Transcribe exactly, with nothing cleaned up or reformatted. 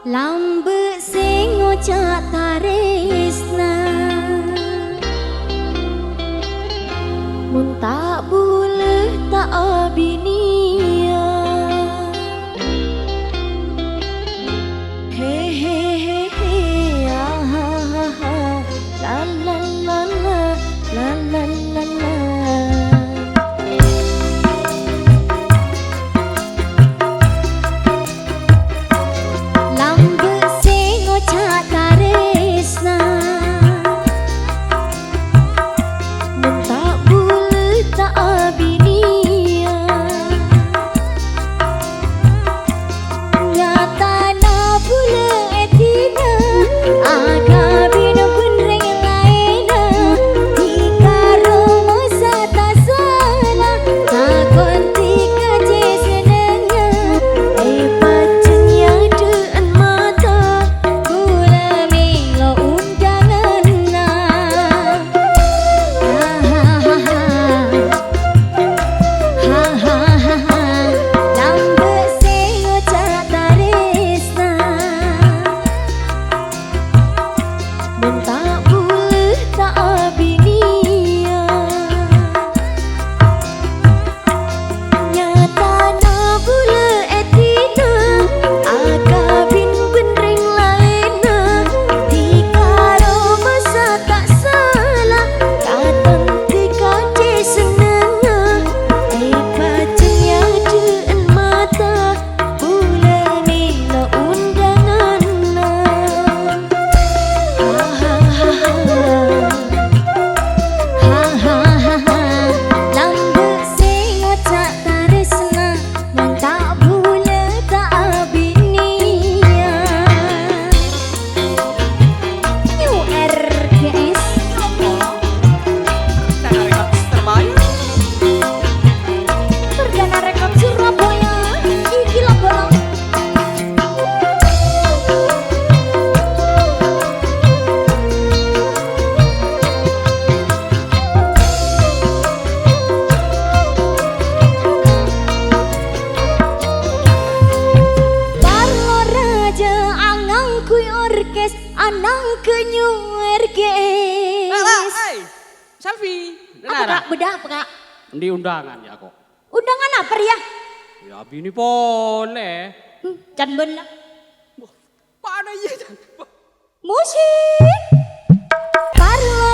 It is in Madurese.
Lambâ' sè ngoca' tarèsna, mon ta' bulâ ta' abinèya. He, he, he, he, ah, ha, ha, ha. La, la, la, la, la, la, la, la. Lambâ' sè ngoca' tarèsna, mon ta' bulâ ta' abinèya. Nyatana bulâ èdina, akabin bân rèng laènna. Dikaro masa ta' sala, takon dikajè sennengnga. È pajhât nyadhâ'ân mata, bulâ mèlo onḍhânganna. Lambâ' sè ngoca' tarèsna, mon ta' bulâ ta' abinèya. Nyatana bulâ èdina, akabin bân rèng laènna. Dikaro masa ta' sala, katon dikajè sennengnga. È pajhât nyadhâ'ân mata, bulâ mèlo onḍhânganna. Ahahaha. Hahahaha. Lambâ' sè ngoca' tarèsna, mon ta' bulâ ta' abinèya. New R G S. Perdana Records terbaik. Perdana Records Surabaya. Iki lho, Bang. Parlo rajâ angangghuy orkes, anangghuy New R G S. Lah, lah, hei. Selfie. Apa, Kak? Bâḍâ apa, Kak? Endi undangan ya kok? Undangan apa, Ria? Ya, bini polè. Hmm, can bân lah. Wah, pana iyâ, can. Musik. Parlo